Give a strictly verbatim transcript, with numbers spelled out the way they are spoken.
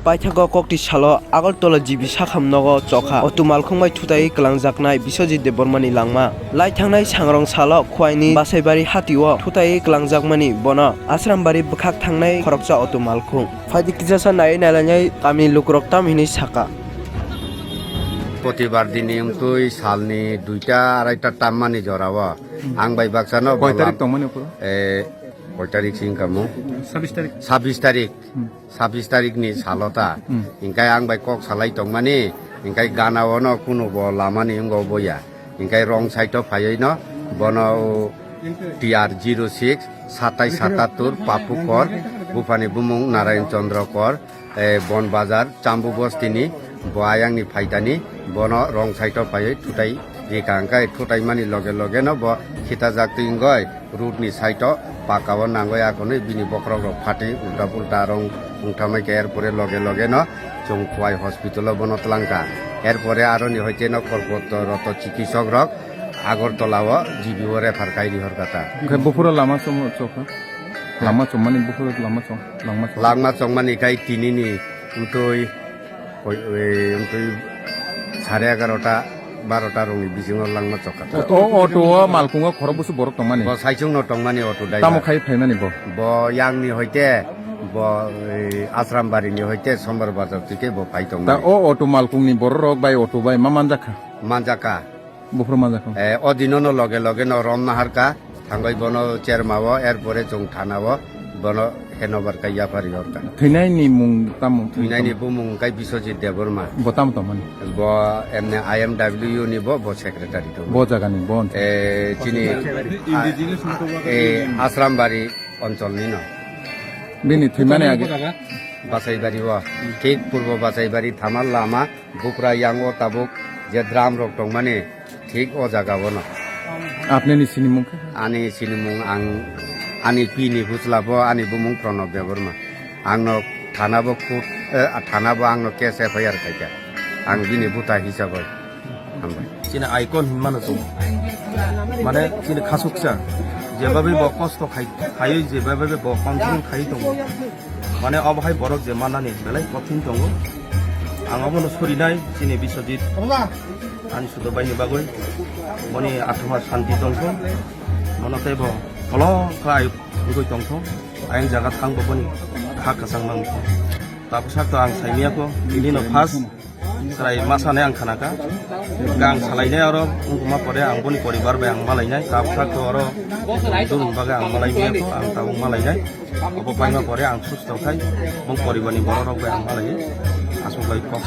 Paithago kokti salo Agartala G B sakham nogo chokha auto malkhung bai thutaiwi kwlangjaknai Biswajit Debbarmani langma. Lai thangnai sangrong salo Khwaini Basaibari hatio thutaiwi kwlangjakmani bono Asrambari bwkhak thangnai khoroksa auto malkhung. Phaidi kisasa naiwi nailainai kamini lukurok tamo hinwi saka. Protibar dini wngtwi salni duita araita tammani jorao ang bai baksano Koi tarik bolam, tongmani phuru? Eh, koi tarik sing kamu? Sabis tarik. Sabis tarik. Hmm. Sabis tarik ni salo ta. Hmm. Hingkai ang bai kok salai tongmani, hingkai gana ono kuno bo lamani wngbo boya. Hingkai wrong side o phaiwi no bono T R zero six satai satattur Papu Kor, buphani bumung Narayan Chandra Kor, eh, Bon Bazar, Chambu Bostini, bo ayangni phaitani, bono wrong side o phaiwi thutai rika, hingkai thutai mani loge loge no bo khitajak twi wngoi. Road ni side o paka o nangoi akhonwi bini bokhorok rok phatwi ulta pulta rong wngthamai khe, er pore loge loge no chwng Khwai hospital o bono twlang kha. Er pore aro ni hoite no korkotto rokto chikisok rok Agartala o G B o refer khai rihor kha ta. Hwnkhe buphuru lama chwng chokha? Lama chwngmani buphuru lama chwng, langma chwng. Langma chwngmani khai tini ni wngtwi Oi, oi, wngtwi sare egarota, barota rokni bisingo langma chokha. O auto o malkhungo khorok busu borok tongmani? Bo saichung no tongmani auto driver. Tamo khai phaimani bo? Bo yang ni hoite, bo, oi, Asrambari ni hoite Sombar Bazar twi khe bo phai tongmani. Ta o auto malkhung ni borok rok bai auto bai ma manjakha? Manjakha. Buphuru manjakha. Eh, o dino no loge loge no rom naharkha, thangwi bono cherma o, er pore chwng thana o, bono handover khai yapharwi horkha. Thwinai ni mung tamo? Thwinai ni bumung khai Biswajit Debbarma. Bo tamo tongmani? Bo emne I M W ni bo, bo secretary tongo. Bo jaga ni, bo onchol? Eh, chini, a, eh, Asrambari onchol ni no. Bini thwimani age? Basaibari o. Thik purbo Basaibari thamal lama. Bupra yango tabuk je drum rok tongmani, thik o jaga o no. Apni ni sinimung khe? Ani sinimung ang, ani pi ni bwsla bo, ani bumung Pranab Debbarma. Ang no thana bo court, eh, thana bo ang no case F I R khai kha. Ang bini buta hisab bai. Hambai. Chini icon hinmano chwng. Mane chini khasuksa. Jebabe bo kosto khai, khaiwi jebabe bo continue khai tongo. Mane obo hai borok je manani belai kothin tongo. Ang obono surinai chini Biswajit ani sudo baini bagwi. Boni athama santi tongkho. Mono tei bo kolok khlai wngwi tongkho. Ayang jaga thang bo boni kha kwchang nangkho. Tabuksa to ang saimiyakho, bini no first. Chwrai masa nai ang khanaka. Gang salainai oro wngkuma pore ang boni poribar bai ang malainai. Tabuksa to oro dul bagwi ang malai miyakho, ang tabuk malainai. Obo paima pore ang susto khai bong poribarni borok rok bai ang malai. Aswk bai kok.